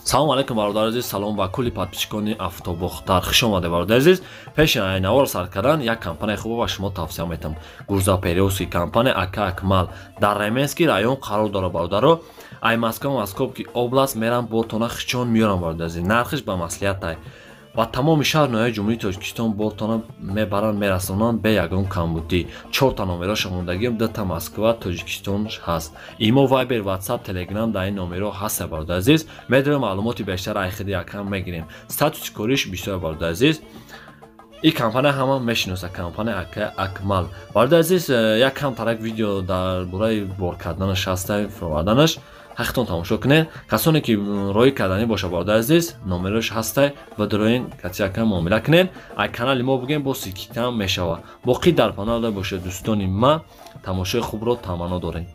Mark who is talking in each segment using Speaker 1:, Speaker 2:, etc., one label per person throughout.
Speaker 1: Салом алейкум бародари азиз, салом ба кулли подписчикони Автобохтар. Хуш омадед бародари азиз. Пеши навор сар кардан як компанияи хуб ба шумо тавсия метам. Грузоперевозки компания Ака Акмал дар Ременский район қарор дорад бародаро. Ай Москва, Московский область мерам бортона хичон меёрам бародари азиз. Нархиш ба маслиҳатай. Ба тамоми шаҳр ноҳияи Ҷумҳурии Тоҷикистон бортона мебаранд, мерасонанд бе ягон камбудӣ. Чорта номероша мондагиам, дута Москва, Тоҷикистон ҳаст. Имо, Вайбер, Ватсап, Телеграм дар ин номеро ҳаст бародари азиз. Медонем маълумоти бештар айхиди якам мегирем. Статуси кориш бисёр бародари азиз. Ин компания ҳама мешиноса, компания Ака Акмал. Бародари азиз, як кам тарак видео дар бораи бор карданаш ҳаста, фуроварданаш. Ҳақтон тамошо кунед. Касоне ки роӣ карданӣ боша бародари азиз, номерош ҳастай ва дароин катияка муомила кунед. Ай канали мо бигем бо сикитам мешава. Боқӣ дар паноҳ бошед дӯстони ма, тамошои хубро таманно дорем.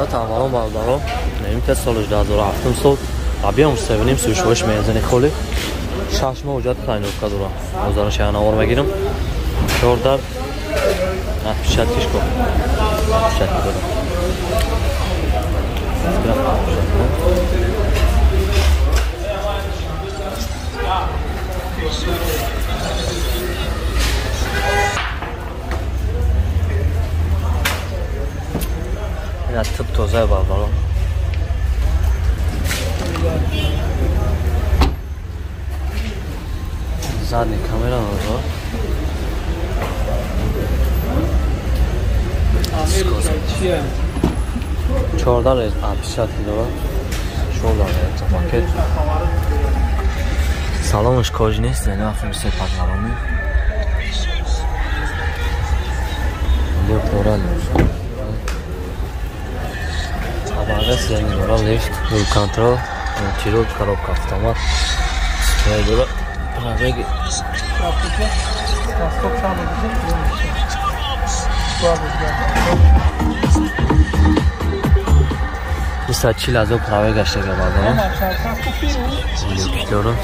Speaker 1: Тамарон бародарон, немита соли 2007 сол абиам севним сушвош мезани холи 6 моҳ ҳуҷҷат тайнука дора. Озара шаянавор мегирам. 4 отпечаткиш ко. Отпечатки дора. Ина тип тоза бародарон. Задний камера надо. Чорда рез отпечатки дора. 14 рез пакет. Салонаш кож нест, яъне вақти се патларони. Лифт дора. Абагас яъне дора лифт, рул контрол, тирот, коробка автомат. Дисплей дора. Пробеги. Дусад чил ҳазор пробег гаштага бародарон. Люки дорам.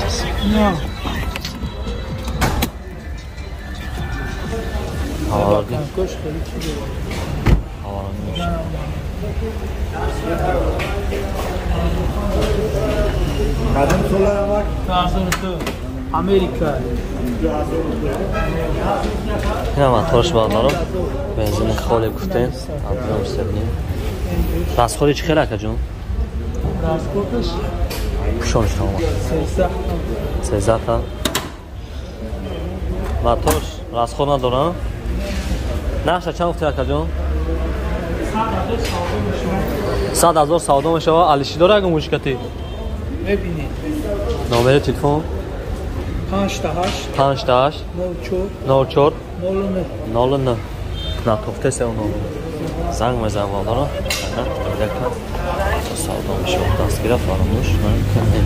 Speaker 2: Америка.
Speaker 1: Ина моторш бародарон. Бензини холи гуфтем. Абдум себним. Расходи чӣ хел акаҷон?
Speaker 2: Расходаш
Speaker 1: пушонш тамом. 13 та. Моторш расход надорам. Нархша чанд гуфтем акаҷон? 100 ҳазор савдо мешава. Алиши дора ягон мушкати?
Speaker 2: Мебинед.
Speaker 1: Номери телефон?
Speaker 2: 5 8
Speaker 1: 5 8
Speaker 2: 04
Speaker 1: 04
Speaker 2: 09
Speaker 1: 09. Натофте се оно. Занг мезанам бародарон. Савдо мешава. Дастгира фаромӯш накунед.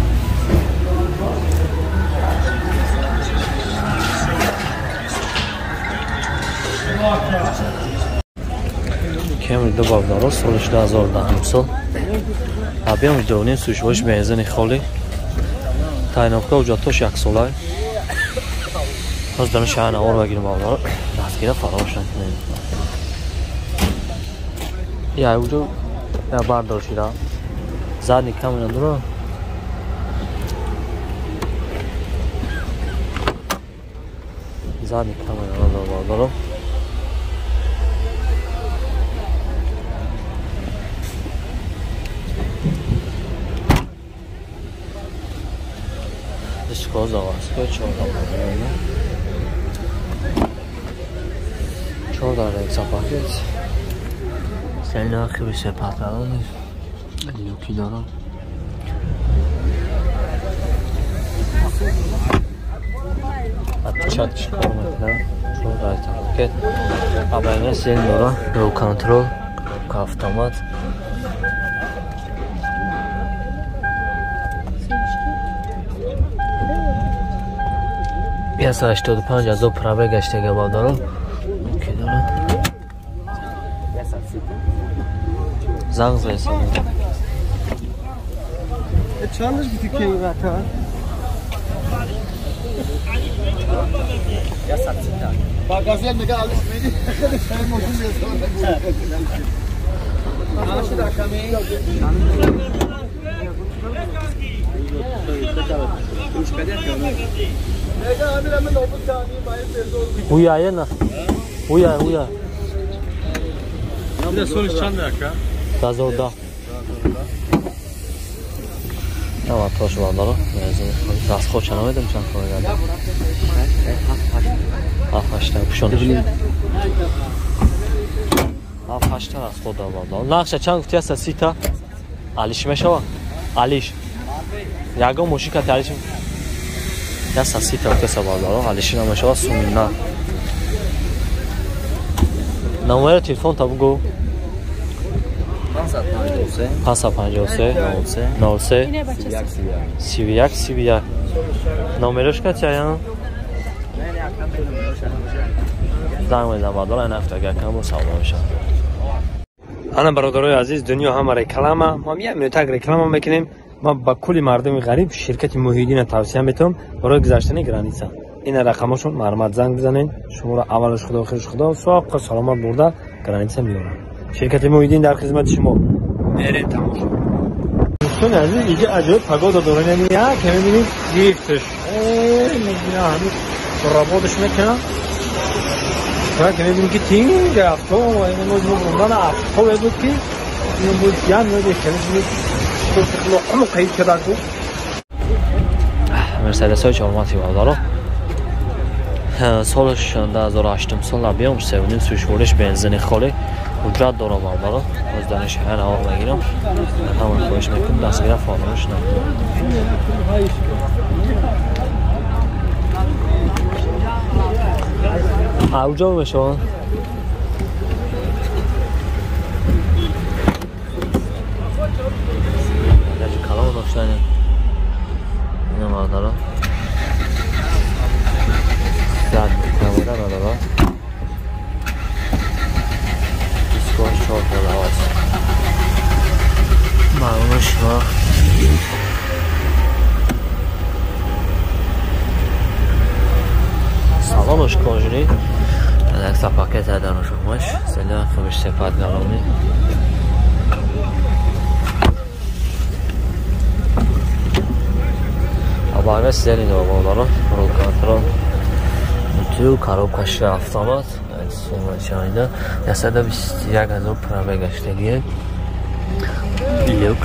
Speaker 1: Кемри ду бародарон соли 2010 сол. Абиам доним сушвош бензини холи. Тайновка ҳуҷҷатош яксола. Ҳоз дар шаҳр навор мегирем бародарон. Дастгира фаромӯш накунед. Я уҷо я бардор шида. Задний камера дора. Задний камера надора бародарон. Дискоз заводской 14 рекса пакет. Сен нархи се патрон люки дорам. Отпечатки кор мекунам. 14 рекса пакет. Абайна сен дора, рул контрол, автомат. Яса 85 ҳазор пробег гаштага бародарон. Ки дорам. Занг зайсам.
Speaker 2: Чандаш бити ки вата?
Speaker 1: Уяе на. Уя, уя.
Speaker 3: Солиш чанд ака?
Speaker 1: 2010. Ама тош вандара. Расход чана медам чанд хоҳад. 7-8 пушон. 7-8 расход вандара. Нақша чанд гуфти аст 30 та? Алиш мешава? Алиш. Ягон мошин кати алиш. Я 30 та гуфта вандара. Алиш намешава сумина. Номери телефон та бугу. 553 03 31 31. Номераш кати аян? Занг мезанам бадора ин ҳафта агар кам бо савдо мешавад.
Speaker 3: Ана бародарои азиз, дунё ҳама реклама. Мо як минутак реклама мекунем. Ма ба кулли мардуми ғариб ширкати Муҳиддина тавсия метавам барои гузаштани граница. Ина рақамошон, марҳамат занг бизанед. Шуморо аввалаш худо, охираш худо, соққа саломат бурда граница меорад. Ширкати Муҳиддин дар хизмати шумо. Мерем тамошо. Дӯстони азиз, иҷа аҷоиб погода дорем. Яъне як мебинем гирифташ. Мебинам ҳамин работаш мекунам. Як мебинем ки тинг авто, ин мо авто буд ки ин буд як мебинем ки
Speaker 1: Мерседесҳои чормати бародаро. Соли 2008 сол абиём 3.5 сӯшвориш бензини холӣ ҳуҷҷат дора бародаро. Боз дар шаҳр ҳаво мегирам. Ҳамон хоҳиш мекунам дастгира фаромӯш накунед. Ауҷо мешаванд. Даже калон доштани. Ина бародаро. Зад камера надора. 24 та лавас. Маълум шумо. Салонаш кожаный. Як пакет дадануш умаш. Селя хубиш сепат галони. Абага сели дора рол контрол. Ту коробкаш автомат. Чайда 121 ҳазор пробег гаштагие. Люк.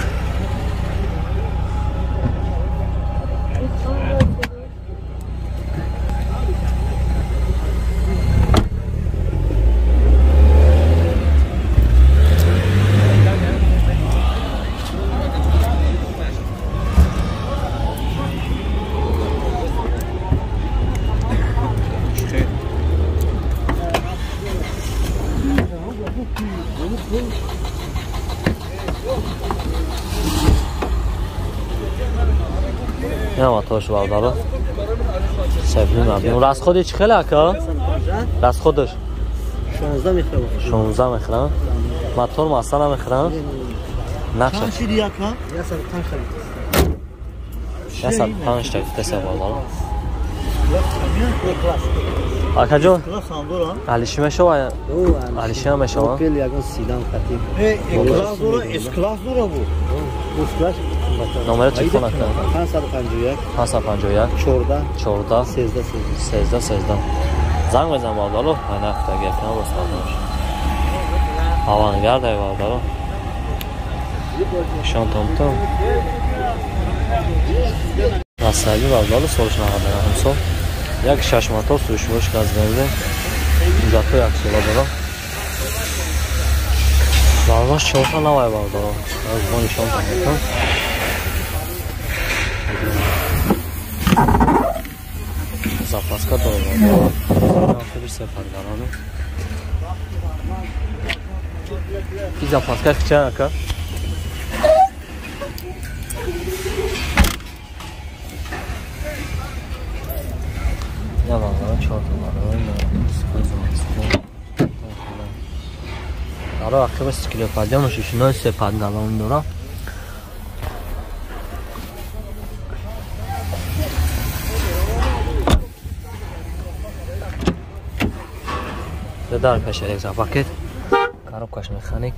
Speaker 1: Тош бародаро. Севним абим. Расходи чӣ хеле ака? Расходаш
Speaker 2: 16 мехрам.
Speaker 1: 16 мехрам. Мотор масала мехрам. Нақша.
Speaker 2: Чанд шиди ака? 105
Speaker 1: 105 та гуфтеса бародаро. Ака ҷон, алиши мешава? Алиши ҳам мешава?
Speaker 2: Опел ягон седан хати. Э, класс дора, С класс дора бу. С класс.
Speaker 1: Номери телефон ака?
Speaker 2: 551
Speaker 1: 551
Speaker 2: 14
Speaker 1: 14
Speaker 2: 13
Speaker 1: 13 13. Занг мезанам бародаро, ана ҳафтаги якам боз савдо мешава. Авангард ай бародаро. Нишон томтом. Расали бародаро солиш 99 сол. Як шаш мотор сӯшвориш газ бензин. Ҳуҷҷатҳо як сола дора. Барнаш чорта навай бародаро. Аз бо нишон томтом. Запаска дора бародаро. Хеле сепаргарону. И запаска чанд ака? Я бародаро чорта бародаро. Дара ақиба стеклоподъём шишинои сепадгалон дора.
Speaker 3: Дар пеша экзапакет. Коробкаш механик.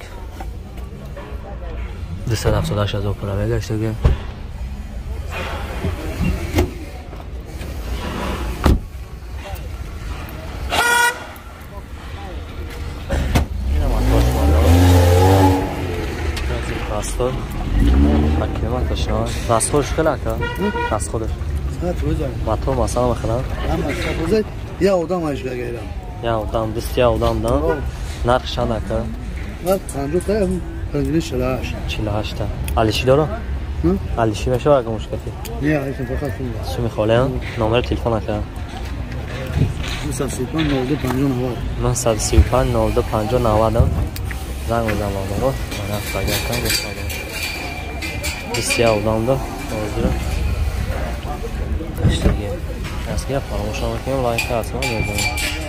Speaker 3: 278 ҳазор пробега гаштаги. Расходш хеле ака? Расходш. Мотор масалан мехарам?
Speaker 2: Я одам ашга гирам.
Speaker 3: Я одам, дист я одам да? Нарх чанд ака?
Speaker 2: Нарх 50 та, 48.
Speaker 3: 48 та. Алиши дора? Алиши мешава ака мушкати?
Speaker 2: Не, алиши фақат сум.
Speaker 3: Суми холе, номер телефон ака?
Speaker 2: 935 02 50 90.
Speaker 3: 935 02 50 90. Занг бизан бародаро. Нарх агар кам бошад. Бисёр одамда ҳозир. Иштаги. Аска фаромӯш накунем, лайк ҳатман мезанем.